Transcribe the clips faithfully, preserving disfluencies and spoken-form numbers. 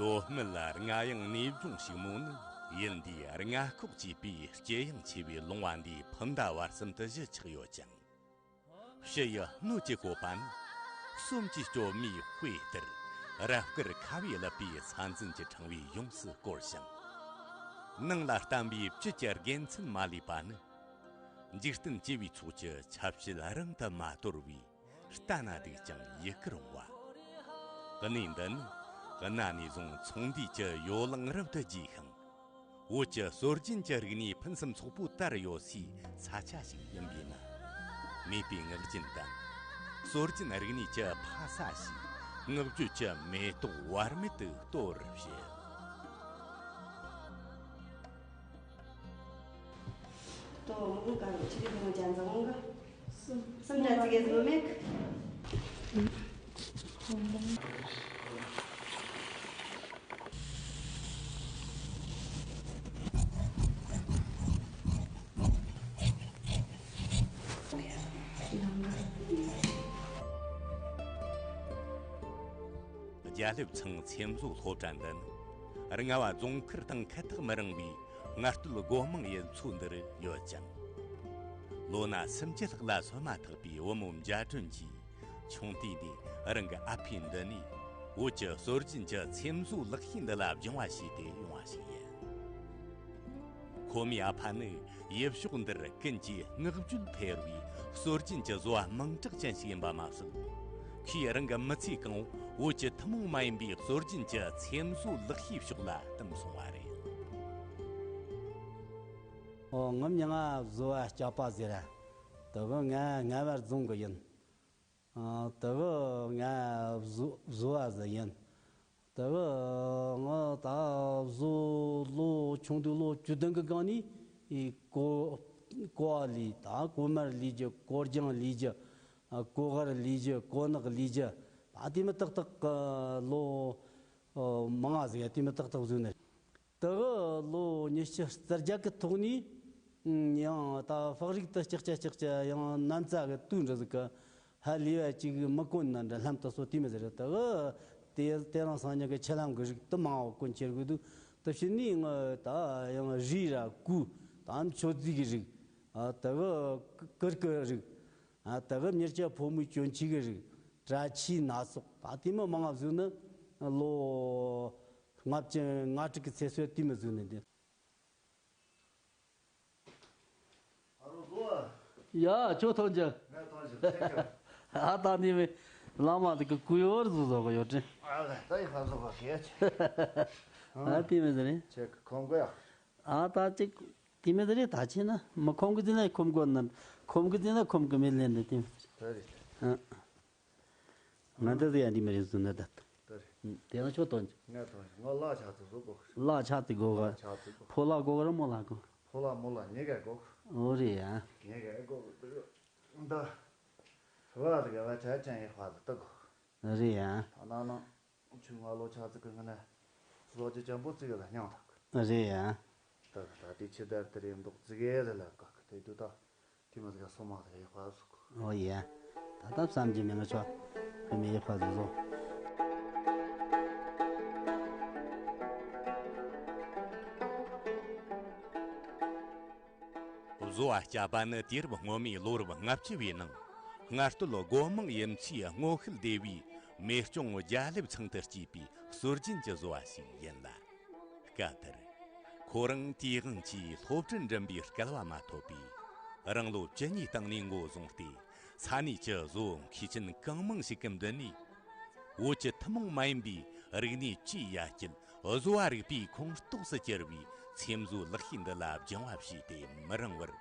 ལོ་སྨད་ལ་རྔ་གཡང་གནས་ལྗོངས་ཕྱུག་མོ་ནི་ཡུལ་འདིའི་རྔ་ཁོག་ཅེས་པའི་སྐྱེ་ཡངས་ཆེ་བའི་ལུང་བ་འདིའི་ཕུ་མདའ་བར་གསུམ་དུ་གཞི་ཆགས་ཡོད་ཅིང་། ཕྱི་ཡི་སྣོད་ཀྱི་བཀོད་པ་ནི་གསུམ་གྱི་སྐྱོད་མའི་དཔེ་ལྟར་རབ་དཀར་ཁ་བས་བཀླུབས་པའི་ས་འཛིན་གྱི་ཕྲེང་བས་ཡོངས་སུ་བསྐོར་ཞིང་། ནང་ལ་བརྟེན་པའི་བཅུད་ཀྱི་དགེ་མཚན་མ་ལུས་པ་ནི། འཇིག་རྟེན་སྐྱེ་བོའི་ཚོགས་ཀྱི་ཆ་བྱད་རང་དུ་མ་དོར་བས། ལྟ་ན་སྡུག་ཅིང་ཡིད་ཀྱིས་རུང་བ། གནས་འདི་ནི་གནའ་ནས་བཟུང་ཚོང་འདུས་ཀྱི་ཡོ་ལང་རབ་ཏུ་རྒྱས་ཤིང་། བོད་ཀྱི་སྲོལ་རྒྱུན་གྱི་རིག་གནས་ཕུན་སུམ་ཚོགས་པོ་དར་ཡོད་སའི་ས་ཆ་ཞིག་ཡིན་པས་ན། མེས་པོའི་ངག་རྒྱུན་དང་། སྲོལ་རྒྱུན་རིག་གནས་ཀྱི་ཕ་ས་ཞེས་བསྔགས་བརྗོད་ཀྱི་མེ་ཏོག་བར་མེད་དུ་གཏོར་བར་བྱེད། ཏོ་མོ་ག་ཆི་རེ་མོ་ཅན་ཟ་འོང་ག་སུམ་སུམ་འདྲ་ཙི་གེ་ཟིག་མེད། རྒྱ་ལེབ་ཚང་ཚེམ་བཟོ་སློབ་གྲྭ་འདི་ནི་རྔ་བ་རྫོང་ཁུལ་དང་ཁ་ཐག་མི་རིང་བའི་སྔ་སྟོད་སྒོ་མང་ཡུལ་ཚོ་འདིར་ཡོད་ཅིང་། ལོ་ན་སུམ་ཅུ་ལྷག་ལ་སོན་མ་ཐག་པའི་བུ་མོ་འཇའ་སྒྲོན་གྱིས་ཆུང་དུས་ནས་རང་གི་ཨ་ཕའི་མདུན་ནས་བོད་ཀྱི་སྲོལ་རྒྱུན་གྱི་ཚེམ་བཟོ་ལག་ཤེས་འདི་ལ་སྦྱང་བ་བྱས་ཏེ་ཡོང་བ་ཞིག་ཡིན། ཁོ་མོའི་ཨ་ཕ་ནི་ཡུལ་ཕྱོགས་འདིར་ཀུན་གྱིས་བསྔགས་བརྗོད་འཕེར་བའི་སྲོལ་རྒྱུན་གྱི་བཟོ་བ་མིང་གྲགས་ཅན་ཞིག་ཡིན་པ་མ་ཟད། ཁོས་རང་གི་མི་ཚེ་གང་བོ་བོད་ཀྱི་ཐུན་མོང་མ་ཡིན་པའི་སྲོལ་རྒྱུན་གྱི་ཚེམ་བཟོ་ལག་ཤེས་ཕྱོགས་ལ་བསྟིམས་སོང་བ་རེད། ཨོ། ངའི་མིང་ང་བཟོ་བ་སྐྱབས་པ་ཟེར། དེ་གི་ང་རྔ་བ་རྫོང་གི་ཡིན། ཨ། དེ་གི་ང་བཟོ་བཟོ་བ་ཟིག་ཡིན། དེ་གི་ང་ད་བཟོ་ལོ་ཆུང་དུས་ལོ་བཅུ་བདུན་གི་སྒང་ནས་ཨི་ཀོ་ཀོ་བ་ལས། ད་ཀོ་དམར་ལས་རྒྱུ། ཀོ་རྒྱང་ལས་རྒྱུ། ཨ། ཀོ་གར་ལས་རྒྱུ། ཀོ་ནག་ལས་རྒྱུ། ད་དེ་མོ་ཏག་ཏག་གི་ལོ་མང་ང་ཟིག་དེ་མོ་ཏག་ཏག་བཟོས་ནི། དེ་གི་ལོ་ཉི་ཤུ་རྩ་བརྒྱད་གི་ཐོག་ནས་ཡང་ད་ཕག་རིགས་དེ་ལྕག་ལྕག་ལྕག་ལྕག་ཡང་ན་ཚ་གི་དུག་འདྲ་ཟིག་གི་ཧ་ལས་པ་ཅིག་མི་གོན་ན་འདྲ། ལྷམ་དེ་ཚོ་དེ་མོ་ཟིག་རེད། དེ་གི་དེ་དེ་རིང་སང་ཉིན་གི་ཆུ་ལྷམ་གི་རིགས་དེ་མང་བོ་གོན་ཁྱེར་དགོས་འདུག་དེ་བྱས་ནས་ང་ད་ཡང་རས་ར་གོས་དང་མཆོད་རྫས་གི་རིགས། ཨ། དེ་གི་གུར་གི་རིགས། ཨ། དེ་གི་མྱི་སྐྱ་ཕོ་མོའི་གྱོན་ཆས་གི་རིགས། གྲྭ་ཆས་སྣ་ཚོགས། ད་དེ་མོ་མང་ང་བཟོས་ནི་ལོ་ལྔ་བཅུ་ང་དྲུག་གི་ཚེ་སྲོལ་དེ་མོ་བཟོས་ནི་འདི། ཨ་རོ་གོ། ཡ། ཁྱོད་ཐོན་ཅིག་ང་ཐོན་ཅིག་ཁྱེད་ཀྱང་། ཨ། ད་ནི་མི་བླ་མ་དེ་གི་གུ་ཡོར་བཟོ་བཟོ་གི་ཡོད་དྲན། ཨ་ལ། ད་ཡི་ཧ་བཟོ་བ་གས་ཆེ། ཨ། དེ་མོ་ཟིག་རེད། ཁྱེད་ཀྱི་ཁོང་གོ་ཡ། ཨ། ད་ཅིག་དེ་མོ་ཟིག་རེད། ད་ཆེ་ན་མི་ཁོམ་གི་ཟིན་ན་ཁོམ་གོ་ན། ཁོམ་གི་ཟིན་ན་ཁོམ་གི་མེད་ལེན་ནི་དེ་མོ་ཟིག་རེད། ཨ། ང་འདི་ཟིག་ཡ་འདི་མི་རེད་ཟུར་ན་ད། ད་རེད། དེ་ང་ཆོ་དོན་ཅིག་ང་དོན་ཅིག་ང་ལ་ཆ་ཚིག་བཟོ་དགོས། ལ་ཆ་ཚིག་དགོས་ག་ལ་ཆ་ཚིག་དགོས། ཕོ་ལ་དགོས་ག་ར་མོ་ལ་དགོས། ཕོ་ལ་མོ་ལ་གཉིས་ཀ་དགོས། འོ་རེད་ཡ། གཉིས་ཀ་དགོས་གི་འདུག་འདི་བ་ཟིག་ག་བ་ཆ་ཅན་ཡི་ཧ་ལ་ཏི་དགོས། རེད་ཡ། ད་ན་ན་ཆུ་ང་ལོ་ཆ་ཚིག་གི་ང་ན་བཟོ་རྒྱུ་ཅན་པོ་ཙི་གེ་ལ་སྙིང་ཐག་གི་རེད་ཡ། ད་ད་དེ་ཆུ་དར་དེ་རེད་འདུག་ཙི་གེ་ལ་ལ་ག་གི་དེ་དུ་ད། དེ་མོ་ཟིག་སོ་མ་ཟིག་ཡག་པ་ཟིག་ཨོ་ཡ། ད་ལྟ་བསམ་གྱི་མེད། ང་ཆོ་ཀི་མེ་ཡག་པ་ཟིག་བཟོ། བཟོ་བ་སྐྱ་པ་ནི་དུས་རབས་སྔོན་མའི་ལོ་རབས་ལྔ་བཅུ་བའི་ནང་སྔ་སྟོད་སྒོ་མང་ཡུལ་ཚོའི་སྔོ་ཤུལ་སྡེ་བའི་མེ་སྐྱོང་རྒྱ་ལེབ་ཚང་དུ་སྐྱེས་པའི་སྲོལ་རྒྱུན་གྱི་བཟོ་བ་ཞིག་ཡིན་ལ། སྐབས་དེར། ཁོ་རང་དེའི་དབང་གིས་སློབ་གྲྭར་འགྲིམ་པའི་སྐལ་བ་མ་ཐོབ་པས། རང་ལོ་བཅུ་གཉིས་སྟེང་ནས་འགོ་བཟུང་སྟེ། ས་གནས་ཀྱི་བཟོ་བོ་མཁས་ཅན་གང་མང་ཞིག་གི་མདུན་ནས། བོད་ཀྱི་ཐུན་མོང་མ་ཡིན་པའི་རིག་གནས་བཅུའི་ཡ་གྱལ་བཟོ་བ་རིག་པའི་ཁོངས་གཏོགས་སུ་གྱུར་བའི་ཚེམ་བཟོའི་ལག་ཤེས་འདི་ལ་སྦྱང་བ་བྱས་ཏེ་མི་རིང་བར།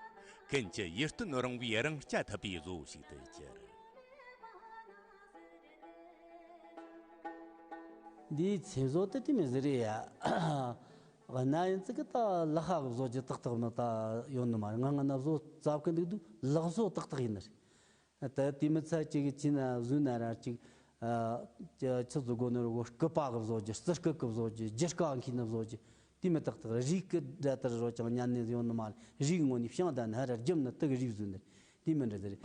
ཀུན་གྱི་ཡིད་རྟོན་རུང་བའི་རང་རྐྱ་ཐུབ་པའི་བཟོ་བོ་ཞིག་ཏུ་གྱུར། འདིའི་ཚེམ་བཟོ་དེ་དེ་མོ་ཟིག་རེད་ཡ། གནའ་ཡིན་ཙི་གི་ད་ལག་ཁ་གི་བཟོ་རྒྱུ་ཏག་ཏག་ནི་ད་ཡོད་ནི་མ་རེད། ང་ང་ན་བཟོ་རྩབ་གི་འདུག་འདུག་ལག་བཟོ་ཏག་ཏག་ཡིན་ནི་རེད། ད་དེ་མི་ཚད་ཅིག་གི་ཅི་ན་བཟོས་ན་ར་ཅིག་ཨ། ཆི་ཟིག་དགོས་ནི་རེད་གོ། སྐུད་པ་གི་བཟོ་རྒྱུ། རྩི་སྐུད་གི་བཟོ་རྒྱུ། རྒྱུ་སྐག་འཁྱེར་ནི་བཟོ་རྒྱུ། དེ་མོ་ཏག་ཏག་རེད། རས་སྐུད་འདྲ་ལྟར་རོ་ཅང་ཉན་ནས་ཡོང་ནི་མ་རེད། རས་ངོ་ནས་བྱང་ད་ནི་ཧ་ར་རྒྱུམ་ནི་དུ་གི་རས་བཟོས་ནི་རེད། དེ་མོ་འདྲ་ཟེར།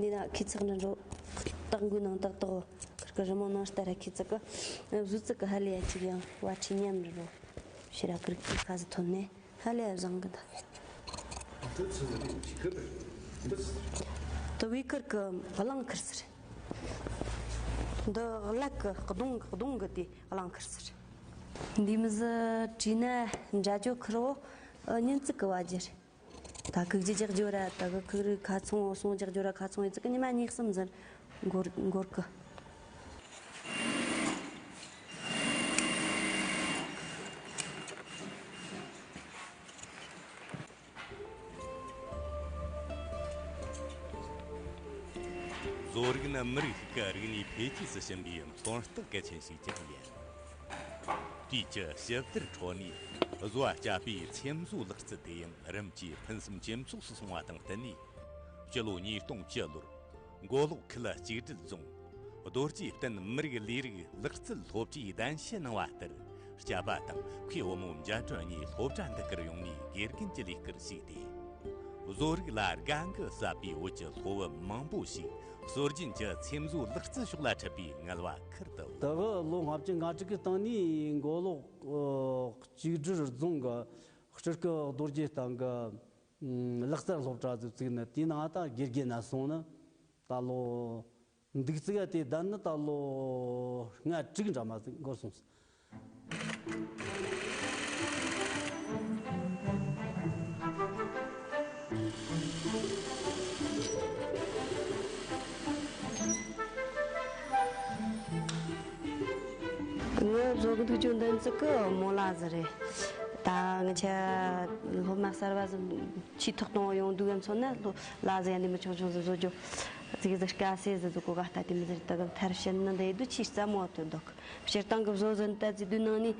འདི་ན་ཁྱི་ཚག་འདྲ་འགྲོ། སྟག་མགོའི་ནང་སྟག་ཏོ། ཁིར་ཀི་རི་མོ་ནང་ལྟར་ཁྱི་ཚག་གི་བཟོ་ཚག་གི་ཧ་ལས་ཡ་ཅིག་ཡང་བ་ཁྲི་ཉམས་རི་རོ། ཕྱི་ར་ཀིར་ཀི་ཁ་ཟི་ཐོན་ནས་ཧ་ལས་ཡ་བཟང་གི་འདུག་འདི་ཚོ་ནི་ཅི་ཁིར་འདི། དུ་བའི་ཁིར་ཀི་གླང་ཁིར་ཟེར། འདི་གླད་གི་གདོང་གདོང་གི་དེ་གླང་ཁིར་ཟེར། འདི་མི་ཟི་བྲིས་ན་འདྲ་ཅོ་ཁིར་བོ། ཉིན་ཙིག་གི་བ་རྒྱུ་རེད། ད་ཁུག་རྒྱུ་རྒྱག་རྒྱུ་ར་ད་གི་ཁུག་རིགས་ཁ་ཚོང་སོང་རྒྱག་རྒྱུ་ར་ཁ་ཚོང་ཡི་ཙི་གི་ཉི་མ་གཉིས་གསུམ་ཟིན་འགོར་འགོར་གི། བཟོ་རིག་ནི་མི་རིགས་ཤིག་གི་རིག་གནས་འཕེལ་རྒྱས་སུ་ཕྱིན་པའི་མཚོན་རྟགས་གལ་ཆེན་ཞིག་ཀྱང་ཡིན། དུས་ཀྱི་ཞིབ་བསྡུར་ཁྲོད་ནས་བཟོ་བ་སྐྱ་པའི་ཚེམ་བཟོའི་ལག་རྩལ་དེ་ཡང་རིམ་གྱིས་ཕུན་སུམ་ཇེ་ཚོགས་སུ་སོང་བ་དང་བསྟུན་ནས། སྤྱི་ལོ་ཉིས་སྟོང་བཅུ་ལོར་མགོ་ལོག་ཁུལ་གཅིག་སྒྲིལ་རྫོང་རྡོ་རྗེ་བསྟན་མི་རིགས་ལས་རིགས་ལག་རྩལ་སློབ་གྲྭའི་གདན་ཞུ་གནང་བ་ལྟར། སྐྱ་པ་དང་ཁོའི་བུ་མོ་འཇའ་སྒྲོན་གཉིས་སློབ་གྲྭ་འདི་གར་ཡོང་ནས་དགེ་རྒན་གྱི་ལས་ཀར་ཞུགས་ཏེ། བཟོ་རིག་ལ་དགའ་མགུ་ཟབ་པའི་བོད་ཀྱི་སློབ་བུ་མང་པོ་ཞིག་སྲོལ་རྒྱུན་གྱི་ཚེམ་བཟོའི་ལག་རྩལ་ཕྱོགས་ལ་ཁྲིད་པའི་ངལ་བ་ཁུར་དུ། ད་གི་ལོ་ལྔ་བཅུ་ང་དྲུག་གི་སྟེང་ནས་མགོ་ལོག་གཅིག་སྒྲིལ་རྫོང་གི་སྤྲུལ་སྐུ་རྡོ་རྗེ་བསྟན་གི་ལག་རྩལ་སློབ་གྲྭ་ཟིག་བཙུགས་ནས། དེའི་ནང་ད་དགེ་རྒན་ན་སོང་ནི་ད་ལོ། འདུག་ཙིག་ག་དེ་བསྡད་ནི་ད་ལོ་ལྔ་དྲུག་འདྲ་མ་ཟིག་འགོར་སོང་། ངའི་བཟོ་གི་འདུག་རྒྱུ་འདི་ཙིག་གི་མོ་ལ་ཟིག་རེད། ད་ང་ཆ་སློབ་མ་གསར་བ་ཟིག་ཆེས་ཐོག་གཏོང་ཡོང་དུས་ཡ་མཚོན་ན་ལོ་ལ་ཟེ་ཡ་འདི་མི་ཆུང་ཆུང་ཟིག་བཟོ་རྒྱུ་ཟིག་ཟིག་དཀའ་སེ་ཟིག་ཟིག་གོ་ག་ལྟ་དེ་མི་ཟིག་ད་གི་མཐར་ཕྱིན་ནི་འདི་ཡི་དུ་ཆེས་རྩ་མོ་དུ་འདུག་སྤྱིར་བཏང་གི་བཟོ་ཟིན་ད་ཟིག་དུས་ནང་ནས་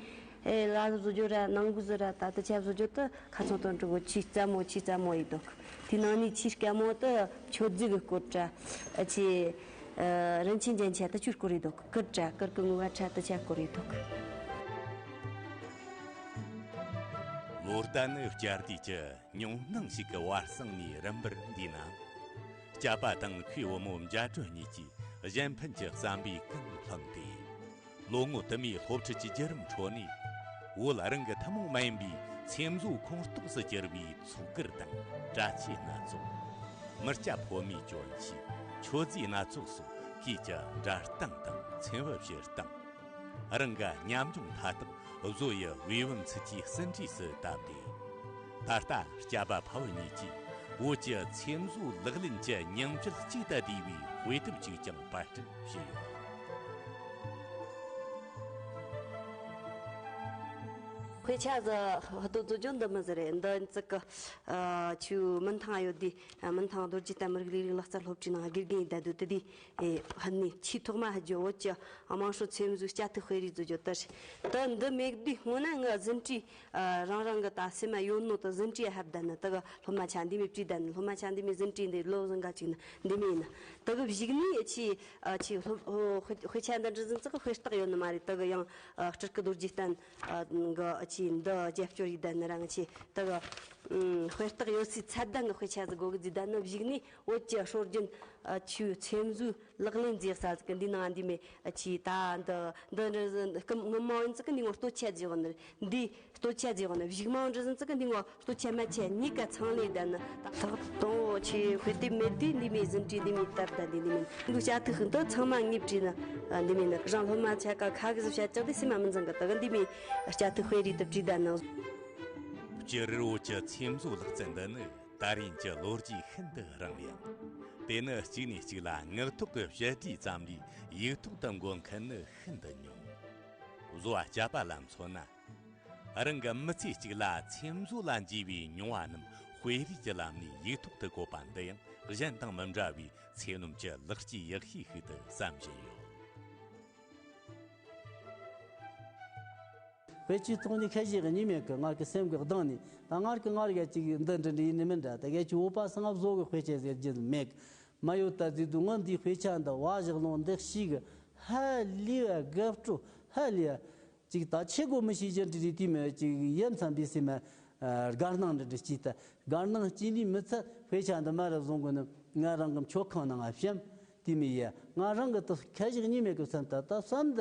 ཨེ་ལ་ཟིག་བཟོ་རྒྱུ་ར་ནང་གི་ཟིག་ར་ད་དུ་ཆ་བཟོ་རྒྱུ་དུ་ཁ་ཚོན་དོན་དྲུག་གི་ཆེས་རྩ་མོ་ཆེས་རྩ་མོ་ཡི་འདུག་དེ་ནང་ནས་ཆེས་དཀའ་མོ་དུ་མཆོད་རྫས་གི་སྐོར་ར་ཨ་ཆེ་རིན་ཆེན་ཅན་ཆ་དུ་ཆུ་སྐོར་ཡི་འདུག་ཀིར་ར་ཀིར་གི་ངུ་བ་ཁྲ་དུ་ཆ་སྐོར་ཡི་འདུག་ལོ་ལྟར་ནི་བསྐྱར་ཟློས་ཀྱི་ཉུང་སྣང་ཞིག་གི་བར་གསེང་ནས་རིམ་པར་འདས་ན། སྐྱ་པ་དང་ཁོའི་བུ་མོ་འཇའ་སྒྲོན་གཉིས་ཀྱིས་གཞན་ཕན་གྱི་བསམ་པའི་ཀུན་བསླངས་ཏེ། ལོ་ངོ་དུ་མའི་སློབ་ཁྲིད་ཀྱི་བརྒྱུད་རིམ་ཁྲོད་ནས། བོད་རང་གི་ཐུན་མོང་མ་ཡིན་པའི་ཚེམ་བཟོ་ཁོངས་གཏོགས་སུ་གྱུར་པའི་ཚོགས་ཀིར་དང་སྒྲ་ཆས་སྣ་ཚོགས། མི་སྐྱ་ཕོ་མོའི་གྱོན་ཆས། མཆོད་རྫས་སྣ་ཚོགས་སོགས་ཀྱིས་ཀྱང་སྒྲ་གདངས་དང་ཚེམ་བུ་བྱེད་སྟངས། རང་གི་ཉམས་མྱོང་མཐའ་དག་བཟོ་ཡི་བེའུ་བུམ་ཚུལ་གྱིས་ཟིན་བྲིས་སུ་བཏབ་སྟེ། ད་ལྟ་སྐྱ་པ་ཕ་བུ་གཉིས་ཀྱིས་བོད་ཀྱི་ཚེམ་བཟོའི་ལག་ལེན་གྱི་ཉིང་བཅུད་གཅིག་ཏུ་བསྡུས་པའི་དཔེ་དེབ་ཅིག་ཀྱང་པར་སྐྲུན་བྱས་ཡོད། དཔེ་ཆ་ཟིག་ཧ་དོ་བཟོ་རྒྱུ་འདི་མི་ཟེར་རེད། འདི་ཙི་གི་ཨ་ཆུ་མིན་ཐང་ཡོད་དེ། མིན་ཐང་རྡོ་རྗེ་བསྟན་མི་རིགས་ལས་རིགས་ལག་རྩལ་སློབ་གྲྭའི་ནང་དགེ་རྒན་ཡིན་ད་དུ་དེ་དེ། ཨེ་ཧ་ནི་ཆེས་ཐོག་མ་ཧ་ཇོ་བོད་ཀྱི་དམངས་སྲོལ་ཚེམ་བཟོའི་སྐྱ་ཐིག་དཔེ་རིས་བཟོ་རྒྱུ་དེ་རེད། ད་འདི་མེད་དུས་སྔོན་ན་ངི་ཟིན་བྲིས་ཨ་རང་རང་གི་ད་སེམས་མ་ཡོད་ནོ་ད་ཟིན་བྲིས་ཧབ་ད་ནི་ད་གི་སློབ་མ་ཆ་འདི་མི་བྲིས་ད་ནི་སློབ་མ་ཆ་འདི་མི་ཟིན་བྲིས་འདི་ལོ་ཟིན་ག་ཅིག་ནི་འདི་མི་ཡིན་ནི་ད་གི་གཞིག་ནི་ཨེ་ཆི་ཨ་ཆི་སློབ་དཔེ་དཔེ་ཆ་འདི་འདྲ་ཟིན་ཙི་གི་དཔེ་རྟགས་ཡོད་ནི་མ་རེད། ད་གི་ཡང་ཨ་སྤྲུལ་སྐུ་རྡོ་རྗེ་བསྟན་ཨ་གི་ཨེ་ཆི་འདི་རྒྱབ་སྐྱོར་ཡིག་ད་ནི་རང་ཆི་ད་གི་ཨུམ་དཔེ་རྟགས་ཡོད་སའི་ཚད་ལྡན་གི་དཔེ་ཆ་ཟིག་དགོས་གི་ཟིག་ད་ནི་གཞིག་ནི། བོད་ཀྱི་སྲོལ་རྒྱུན་ཨ་ཆུའི་ཚེམ་བཟོའི་ལག་ལེན་མཛེས་ས་ཟིག་གི་འདི་ནང་འདི་མེད་ཨ་ཆི་ད་འདི་འདི་འདྲ་ཟིག་སྐུ་ངོ་མ་ཡིན་ཙི་གི་འདི་ངོ་སྟོད་ཆ་ཟིག་ཡོད་ནི་འདི་སྟོད་ཆ་ཟིག་ཡོད་ནི་གཞུག་མ་འདྲ་ཟིན་ཙི་གི་འདི་ངོ་སྟོད་ཆ་སྨད་ཆ་གཉིས་ཀ་ཚང་ལས་ལྡན་ནི་ད་ཐག་དང་བོ་ཆི་དཔེ་དེབ་མེད་དུས་འདི་མེད་ཟིན་བྲིས་འདི་མེད་སྟབས་ད་འདི་འདི་མེད་འདི་སྐྱ་ཐིག་ཤིན་ཏུ་ཚང་མ་ངས་བྲིས་ནི་འདི་མེད་ནི་རང་སློབ་མ་ཆ་ཀ་ཁ་གི་ཟིག་བྱ་ཅག་འདི་སེམས་མ་མི་འཛིན་གི་ད་གི་འདི་མེད་སྐྱ་ཐིག་དཔེ་རིས་དུ་བྲིས་ད་ནི། སྤྱིར་བོད་ཀྱི་ཚེམ་བཟོ་ལག་རྩལ་འདི་ནི། དར་ཡིན་གྱི་ལོ་རྒྱུས་ཤིན་ཏུ་རིང་ཡང་། དེ་ནི་གཅིག་ནས་གཅིག་ལ་ངག་ཐོག་གི་བཤད་བྲིས་ཙམ་ལས་ཡིག་ཐོག་ཏུ་འགོད་མཁན་ནི་ཤིན་ཏུ་ཉུང་། བཟོ་བ་སྐྱ་པ་ལ་མཚོན་ན། རང་གི་མི་ཚེ་གཅིག་ལ་ཚེམ་བཟོ་ལ་འཇུས་པའི་མྱོང་བ་རྣམས་དཔེ་རིས་ཀྱི་ལམ་ནས་ཡིག་ཐོག་ཏུ་བཀོད་པ་འདི་ཡང་གཞན་དང་མི་འདྲ་བའི་ཚེ་ནོམ་གྱི་ལེགས་སྐྱེས་ཡག་ཤོས་ཤིག་ཏུ་བསམ་བཞིན་ཡོད། དཔེ་ཆའི་ཐོག་ནས་ཁ་ཞེ་གི་གཉིས་མེད་ཀི་ངར་གི་སེམས་གི་གདངས་ནས་ད་ངར་གི་ངར་ག་ཅིག་འདི་འདྲི་འདྲི་ཡིན་ནི་མིན་འདྲ། ད་གལ་ཆེ་བོད་པ་སང་བཟོ་གི་དཔེ་ཆ་ཟེར་རྒྱུ་མེད་གི་མ་ཡོད། ད་ཟིག་དུ་ངོ་འདི་དཔེ་ཆ་འདི་བ་ཞག་ལོང་འདི་ཤི་གི་ཧ་ལས་བ་དགའ་སྤྲོ་ཧ་ལས་བ་ཅིག་ད་ཆེ་གོ་མི་ཤེས་ཀྱི་འདྲི་འདྲི་དུས་མེད་ཅིག་ཡ་མཚན་པའི་སེམས་མ། དགའ་སྣང་འདྲ་འདྲ་སྐྱེས་ཏེ། དགའ་སྣང་སྐྱེས་ནས་མི་ཚད་དཔེ་ཆ་འདི་མར་བཟུང་དགོས་ནི། ང་རང་གི་མཆོད་ཁང་ནང་ང་བཤམས། དེ་མི་ཡ་ང་རང་གི་དེ་ཁ་ཞིག་གཉིས་མེད་གི་བསམ་ད་ད་བསམ་ད་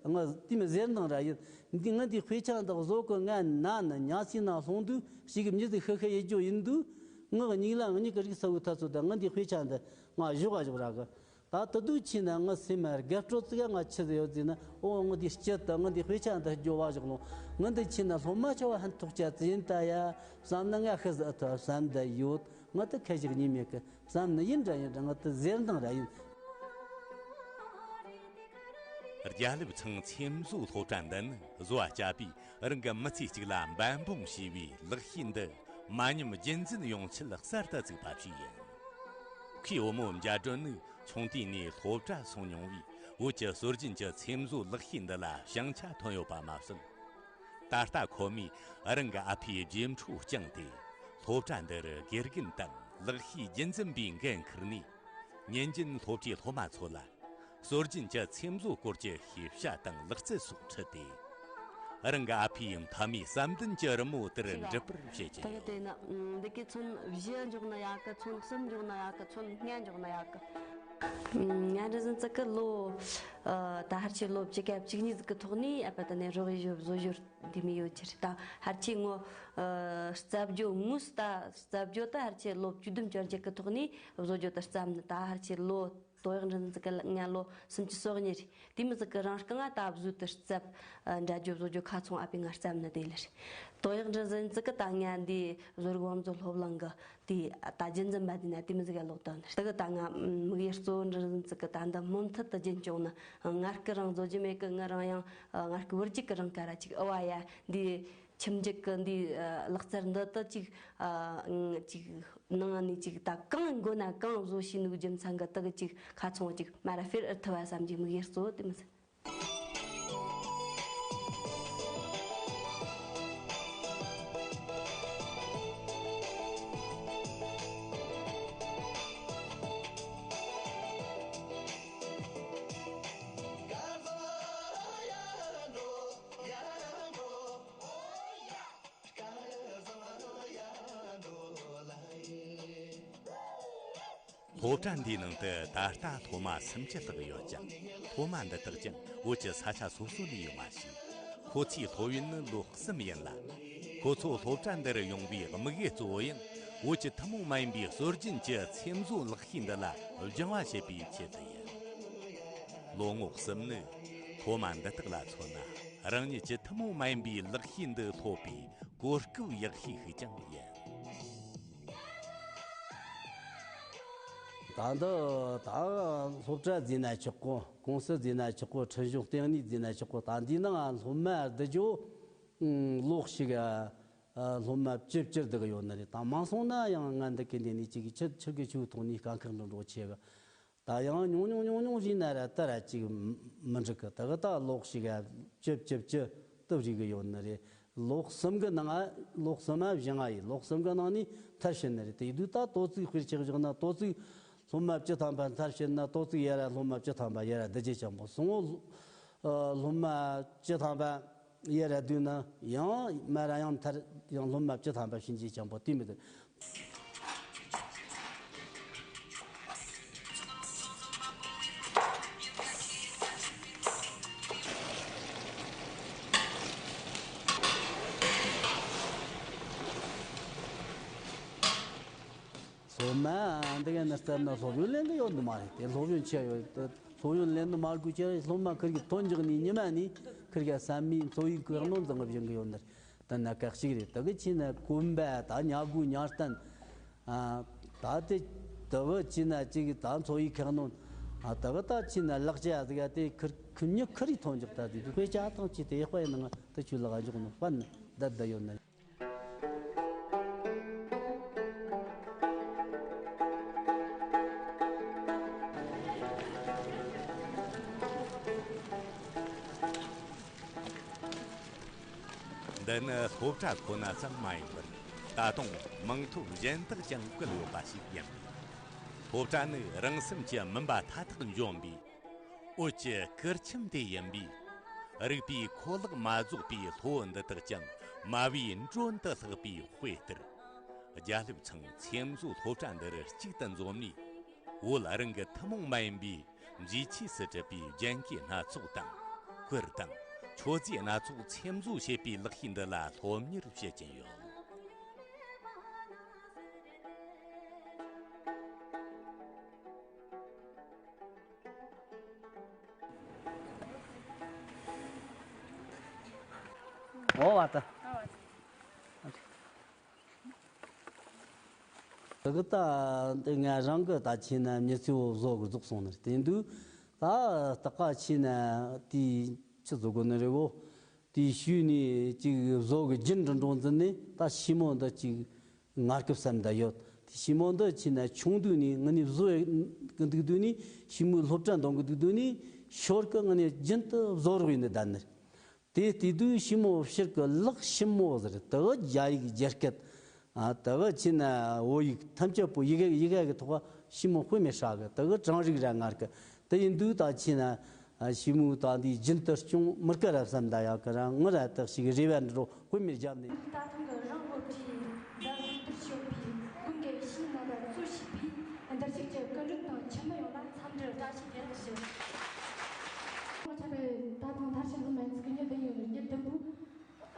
ང་དེ་མི་ཟེར་འདང་ར་ཡིན། འདི་ང་འདི་དཔེ་ཆ་འདི་བཟོ་གི་ང་ན་ནི་ཉལ་སའི་ནང་ལྷུང་དུས་ཞིག་གི་མྱི་དེ་ཤི་ཤི་ཡེ་རྒྱུ་ཡིན་དུས། ངག་གཉིས་ལ་ངག་གཉིས་ཀྱི་རིག་ས་བོའི་ཐ་ཚོ་ད་ང་འདི་དཔེ་ཆ་འདི་ང་བཞོག་ག་བཞོག་ར་གི། ད་དུ་དུ་ཕྱིན་ན་ང་སེམས་མ་དགའ་སྤྲོ་ཙི་ག་ང་ཆི་ཟེར་ཡོད་ཟེར་ན། ཨོ་ང་འདི་སྐྱིད་ད་ང་འདི་དཔེ་ཆ་འདི་སྐྱོ་བ་བཞག་ལོ། ང་འདི་ཕྱིན་ན་སློབ་མ་ཆ་བ་ཧན་ཐོག་ཆ་ཙི་ཡིན་ད་ཡ་བསམ་ན་ང་ཤི་ཟ་ཐོ་བསམ་ད་ཡོད། ང་ད་ཁ་ཞིག་གཉིས་མེད་གི་བསམ་ནི་ཡིན་འདྲ་ཡིན་འདྲ་ང་ད་ཟེར་འདང་ར་ཡིན། རྒྱལ་ལེབ་ཚང་ཚེམ་བཟོ་སློབ་གྲྭ་འདི་ནི་བཟོ་བ་བྱ་པས་རང་གི་མི་ཚེ་གཅིག་ལ་འབད་འབུངས་བྱས་པའི་ལག་ཤེས་འདི་མ་ཉམས་རྒྱུན་འཛིན་ཡོང་ཆེད་གསར་དུ་བཙུགས་པ་ཞིག་ཡིན། ཁོའི་བུ་མོ་འཇའ་སྒྲོན་ནི་ཆུང་དུས་ནས་སློབ་གྲྭ་སོང་མྱོང་བས། བོད་ཀྱི་སྲོལ་རྒྱུན་གྱི་ཚེམ་བཟོ་ལག་ཤེས་འདི་ལ་བྱང་ཆ་ཐོན་ཡོད་པ་མ་ཟད། ད་ལྟ་ཁོ་མོས་རང་གི་ཨ་ཕའི་རྗེས་འཕྲོ་བསྐྱངས་ཏེ། སློབ་གྲྭ་འདིར་དགེ་རྒན་དང་ལག་ཤེས་རྒྱུན་འཛིན་པའི་འགན་འཁུར་ནས། ཉིན་རྒྱུན་སློབ་གྲྭའི་སློབ་མ་ཚོ་ལ་སྲོལ་རྒྱུན་གྱི་ཚེམ་བཟོ་སྐོར་གྱི་ཤེས་བྱ་དང་ལག་རྩལ་སོགས་ཁྲིད་དེ། རང་གི་ཨ་ཕའི་མཐའ་མའི་བསམ་དོན་གྱི་རི་མོ་དེར་འགྲུབ་པར་བྱེད་ཀྱི་ད་ག་ཡོད། དེ་ན་འདི་གའི་ཚོན་བཞི་འཇོག་ན་ཡག་གི། ཚོན་གསུམ་འཇོག་ན་ཡག་གི། ཚོན་ལྔ་འཇོག་ན་ཡག་གི། ང་འདྲ་ཟིན་ཙི་གི་ལོ་ད་ཧར་ཆེ་ལོ་བཅུ་ག་བཅུ་གཉིས་ཟིག་གི་ཐོག་ནས་ཨ་ཕ་ད་ནས་རོགས་ཡི་བཟོ་བཟོ་རྒྱུར་འདི་མི་ཡོད་ཀྱི་རེད། ད་ཧར་ཆེ་ངོ་རྩ་བརྒྱུད་ངོས་ད་རྩ་བརྒྱུད་ད་ཧར་ཆེ་ལོ་བཅུ་བདུན་བཅོ་བརྒྱད་གི་ཐོག་ནས་བཟོ་བརྒྱུད་ད་རྩམ་ནི། ད་ཧར་ཆེ་ལོ་དོ་ཡག་འདྲ་ཟིན་ཙི་གི་ང་ལོ་སུམ་ཅུ་སོ་གཉིས་རེད། དེ་མི་ཟིག་གི་རང་རྐང་ང་ད་བཟོས་ཏེ་རྩབ་འདྲ་རྒྱུ་བཟོ་རྒྱུ་ཁ་ཚོང་ཨ་ཕས་ང་རྩམ་ནི་དེ་ལེར། དོ་ཡག་འདྲ་ཟིན་ཙི་གི་ད་ང་འདི་བཟོ་རིག་དབང་འཛིན་སློབ་གླིང་གི་དེ་ད་རྒྱུན་འཛིན་པ་དེ་ན་དེ་མི་ཟིག་ག་ལོག་དོན་རེད། དེ་གི་ད་ང་དམིགས་ཡུལ་གཙོ་བོ་འདྲ་ཟིན་ཙི་གི་ད་འདི་མུ་མཐུད་དུ་རྒྱུན་སྐྱོང་ནི། ང་རྐུ་རང་བཟོ་རྒྱུ་མེད་གི། ང་རང་ཡང་ང་རྐུ་བུར་རྒྱུ་གི་རང་ཀ་ར་ཅིག་ཨ་བ་ཡ་འདི། ཁྱིམ་རྒྱུད་ཀྱི་འདིའི་ལག་རྩལ་འདི་དག་ཅིག་ཨ་ཅིག་ནང་ནས་ཅིག་ད་གང་དགོས་ན་གང་བཟོ་ཤེས་ནུས་རྒྱུ་མཚན་གྱི་དག་ཅིག་ཁ་ཚོང་ཅིག་མ་ར་སྤེལ་ཨེ་ཐུབ་བ་བསམ་གྱི་དམིགས་ཡུལ་གཙོ་བོ་དེ་མི་ཟད། སློབ་གྲྭ་འདིའི་ནང་དུ་ད་ལྟ་སློབ་མ་སུམ་ཅུ་ལྷག་ཡོད་ཅིང་། སློབ་མ་འདི་དག་ཀྱང་བོད་ཀྱི་ས་ཆ་སོ་སོ་ནས་ཡོང་བ་ཞིག་ཁོ་ཚོའི་སློབ་ཡོན་ནི་ལོ་གསུམ་ཡིན་ལ། ཁོ་ཚོ་སློབ་གྲྭ་འདིར་ཡོང་བའི་དམིགས་ཡུལ་གཙོ་བོ་ཡང་བོད་ཀྱི་ཐུན་མོང་མ་ཡིན་པའི་སྲོལ་རྒྱུན་གྱི་ཚེམ་བཟོ་ལག་ཤེས་འདི་ལ་སྦྱང་བ་བྱེད་པའི་ཆེད་དུ་ཡིན། ལོ་ངོ་གསུམ་ནི་སློབ་མ་འདི་དག་ལ་མཚོན་ན་རང་ཉིད་ཀྱི་ཐུན་མོང་མ་ཡིན་པའི་ལག་ཤེས་འདི་སློབ་པའི་གོ་སྐབས་ཡག་ཤོས་ཤིག་ཀྱང་ཡིན། ད་འདི་ད་སློབ་གྲྭ་བརྩིས་ན་ཆོག་གོ། ཀུང་སི་བརྩིས་ན་ཆོག་གོ། ཁྲིད་གཞུང་ལྟེ་གནས་བརྩིས་ན་ཆོག་གོ། ད་འདིའི་ནང་སློབ་མ་བསྡུ་རྒྱུ་ལོག་ཞིག་སློབ་མ་བཅུ་བཅུ་བསྡུ་གི་ཡོད་ནི་རེད། ད་མང་སོང་ན་ཡང་ང་འདི་གི་འདི་ནས་ཅིག་ཆི་ཆི་གི་ཆུ་ཐོག་ནས་དཀའ་ཁག་འགྲོ་འགྲོ་ཆེ་གི། ད་ཡང་ཉུང་ཉུང་ཉུང་ཉུང་བྱས་ན་ར་ད་ར་ཅིག་མི་འགྲིག་གི། ད་གི་ད་ལོག་ཞིག་ག་བཅུ་བཅུ་བཅུ་སྟབས་རིག་གི་ཡོད་ནི་རེད། ལོག་གསུམ་གི་ནང་ང་ལོག་གསུམ་མ་བཞི་ལྔ་ཡིན། ལོག་གསུམ་གི་ནང་ནས་མཐར་ཕྱིན་ནི་རེད། དེ་ཡིན་དུས་ད་དོ་ཚིགས་དཔེར་ཆ་བཞག་ན་དོ་ཚིགས་སློབ་མ་བཅུ་ཐམ་པ་མཐར་ཕྱིན་ན་དོ་ཚིགས་ཡ་ར་སློབ་མ་བཅུ་ཐམ་པ་ཡ་ར་བསྡུ་རྒྱུ་ཅན་པོ། སོང་ངོ་སློབ་མ་བཅུ་ཐམ་པ་ཡ་ར་བསྡུས་ན་ཡང་མ་ར་ཡང་མཐར་ཡང་སློབ་མ་བཅུ་ཐམ་པ་ཕྱིན་རྒྱུ་ཅན་པོ་དེ་མི་འདུག་སློབ་མ་འདི་ག་ནས་བལྟས་ན་སློབ་ཡོན་ལེན་གི་ཡོད་འདུག་མ་རེད། དེ་སློབ་ཡོན་ཆེ་ཡོད། དེ་སློབ་ཡོན་ལེན་འདུག་མ་དགོས་ཀྱི་རེད། སློབ་མ་ཁིར་གི་ཐོན་འཇོག་ནས་ཉི་མ་ནས་ཁིར་ག་བསམ་མི་འཚོ་བའི་ཁོས་གནོན་བཟང་གི་བཞིན་གི་ཡོད་ནི་རེད། ད་ན་ཁག་ཅིག་རེད། ད་གི་ཕྱིན་ན་གོན་པ་ད་ཉལ་དགོས་ཉལ་སྟན། ཨ། ད་དེ་ད་བུ་ཕྱིན་ན་ཅིག་ད་འཚོ་བའི་ཁག་གནོན། ཨ། ད་བུ་ད་ཕྱིན་ན་ལག་ཆ་ཟིག་དེ་ཁུར་ཁུར་ཉི་ཁུར་རི་ཐོན་འཇོག་ད་དེ་དཔེ་ཆ་ཐང་ཅི་དེ་ཡག་པ་ཡིན་ན་ང་ད་ཆུ་ལག་འཇོག་ནོ་པ་ན་ད་ད་ཡོད་ན། འདི་ནི་སློབ་གྲྭ་ཁོ་ན་ཙམ་མ་ཡིན་པར་ད་དུང་མིང་ཐོ་གཞན་དག་ཀྱང་བཀོད་ཡོད་པ་ཞིག་ཡིན། སློབ་གྲྭ་ནི་རང་སེམས་ཀྱི་མུན་པ་མཐའ་དག་འཇོམས་པའི་འོད་ཀྱི་གུར་ཁྱིམ་དེ་ཡིན་པས། རིག་པའི་ཁོ་ལག་མ་རྫོགས་པའི་སློབ་བུ་འདི་དག་ཀྱང་ མ་བུའི་མགྲོན་དུ་ལྷགས་པའི་དཔེ་ལྟར། རྒྱལ་སློབ་ཚང་འཚེམ་བཟོ་སློབ་གྲྭ་འདིར་གཅིག་ཏུ་འཛོམས་ནས། བོད་རང་གི་ཐུན་མོང་མ་ཡིན་པའི་མཛེས་ཆོས་སུ་གྲུབ་པའི་རྒྱན་གོས་སྣ་ཚོགས་དང་། གུར་དང་མཆོད་རྫས་སྣ་ཚོགས་འཚེམ་བཟོ་བྱེད་པའི་ལག་ཤེས་འདི་ལ་སློབ་གཉེར་བྱེད་ཀྱིན་ཡོད། ཨོ་བ་ད། དེ་གི་ད་འདི་ང་རང་གི་ད་ཆེ་ན་མྱི་ཚེ་བོ་བཟོ་གི་རྫོགས་སོང་ནི་རེད། དེ་འདུག་ད་ད་ག་ཆེ་ན་དེའི་ཆི་བཟོ་གི་ནི་རེད་བོ། དེའི་ཤུལ་ནས་ཅིག་བཟོ་གི་རྒྱུན་འགྲོ་འགྲོ་འཛིན་ནས་ད་ཞི་མོ་འདི་ཅིག་ངར་སྐབས་སམ་ད་ཡོད། དེ་ཞི་མོ་འདི་ཆེ་ན་ཆུང་དུས་ནས་ང་ནི་བཟོ་གི་འདུག་དུས་ནས་ཞི་མོའི་སློབ་གྲྭ་འདོན་གི་འདུག་དུས་ནས་ཞོར་གི་ང་ནི་རྒྱུན་དུ་བཟོ་རོགས་ཡིན་ནི་ད་ནི། དེ་དེ་དུས་ཞི་མོ་ཕྱིར་གི་ལག་ཞིབ་མོ་ཟེར་དེ་གི་རྒྱ་ཡིག་རྒྱ་སྐད། ཨ་དེ་གི་ཆེ་ན་བོད་ཡིག་ཐམས་ཅད་པོ་ཡི་གེ་ཡི་གེ་གི་ཐོག་ཞི་མོ་དཔེ་མེད་ཧྲ་གི་དེ་གི་གྲངས་རིག་ར་ངར་གི་དེ་ཡིན་དུས་ད་ཆེ་ན་ཞི་མོ་ད་འདི་རྒྱུན་དུ་སྐྱོང་མི་དགའ་ར་བསམ་ད་ཡག་གི་ར་ངི་ར་དག་ཞིག་རེ་བ་འགྲོ་དཔེ་མེད་རྒྱབ་ནས། ད་ཐེངས་ཀྱི་རང་བོད་ཀྱི་ཟླ་ལྷག་བསྡུར་ཞོག་པའི་ཀུན་དགའ་ཡིད་བཞིན་རྣམ་པ་གཙོས་བྱས་པའི་འདིར་བཞུགས་ཀྱི་སྐུ་མགྲོན་དང་ཁྱིམ་མི་ཡོངས་ལ་འཚམས་འདྲི་བཀྲ་ཤིས་བདེ་ལེགས་ཞུ། ང་ཆ་པའི་ད་ཐེངས་མཐར་ཕྱིན་སློབ་མ་ཡིན་ཚིག་གི་ཉིན་བདུན་ཡོད་ནི་ཉིན་བདུན་པོ།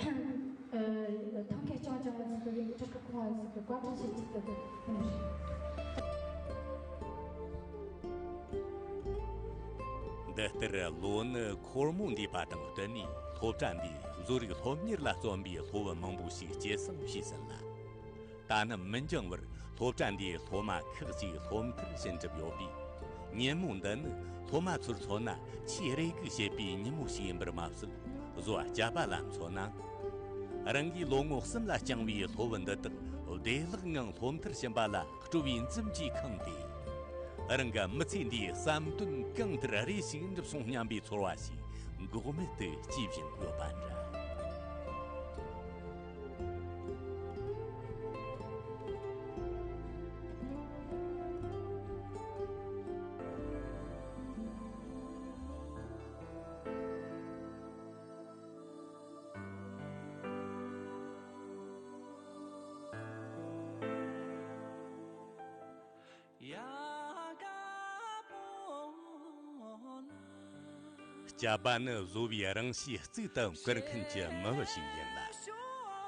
ཐང་གའི་ལྕང་ལྕང་བ་ཚིག་གི་ཡིན་ཀྲི་ཀི་ཁོང་བ་ཚིག་གི་བཀའ་དྲིན་ཆེ་ཚིག་གི་ཡིན། འདི་ལྟར་ལོ་ནི་འཁོར་མོ་འདས་པ་དང་བསྟུན་ནས་སློབ་གྲྭ་འདིའི་བཟོ་རིག་སློབ་གཉེར་ལ་བརྩོན་པའི་སློབ་བུ་མང་པོ་ཞིག་སྐྱེད་སྲིང་བྱས་ཟིན་ལ། ད་ནི་མི་འགྱང་བར་སློབ་གྲྭ་འདིའི་སློབ་མ་ཁག་ཅིག་སློབ་མཐར་ཕྱིན་གྲུབ་ཡོད་པས། ཉིན་མོ་འདི་ནི་སློབ་མ་ཚོར་མཚོན་ན་ཆེས་རེ་སྒུག་བྱེད་པའི་ཉིན་མོ་ཞིག་ཡིན་པར་མ་ཟད། བཟོ་བ་སྐྱབས་པ་ལ་མཚོན་ན། རང་གིས་ལོ་ངོ་གསུམ་ལ་བསྐྱངས་པའི་སློབ་བུ་འདི་དག་བདེ་བླགངང་སློབ་མཐར་ཕྱིན་པ་ལ་སྤྲོ་བའི་འཛུམ་གྱིས་ཁེངས་ཏེ། རང་གི་མི་ཚེ་འདིའི་བསམ་དོན་གང་ལྟར་རེ་ཞིག་འགྲུབ་སོང་སྙམ་པའི་ཚོར་བ་ཞིག་འགོག་མེད་དུ་སྐྱེ་བཞིན་ཡོད་པ་འདྲ། སྐྱབས་པ་ནི་བཟོ་བའི་རང་གཤིས་གཙུག་ཏུ་བཀུར་མཁན་གྱི་མི་བུ་ཞིག་ཡིན་ལ།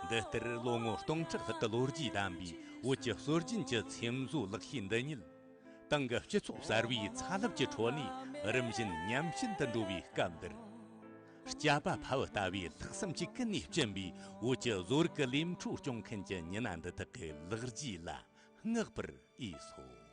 འདི་ལྟར་ལོ་ངོ་སྟོང་ཕྲག་ལྷག་གི་ལོ་རྒྱུས་ལྡན་པའི་བོད་ཀྱི་སྲོལ་རྒྱུན་གྱི་འཚེམ་བཟོ་ལག་ཤེས་འདི་ཉིད། ཏང་གི་སྤྱི་ཚོགས་གསར་བའི་ཚ་རླབས་ཀྱི་ཁྲོད་ནས་རིམ་བཞིན་ཉམས་ཞན་དུ་འགྲོ་བའི་སྐབས་འདིར། སྐྱབས་པ་ཕ་བུ་ལྟ་བུའི་ལྷག་བསམ་གྱིས་ཀུན་ནས་བསྐྲུན་པའི་བོད་ཀྱི་བཟོ་རིག་གི་ལས་འཕྲོ་སྐྱོང་མཁན་གྱི་མྱི་སྣ་འདི་དག་གི་ལག་རྗེས་ལ་བསྔགས་པར་འོས་སོ།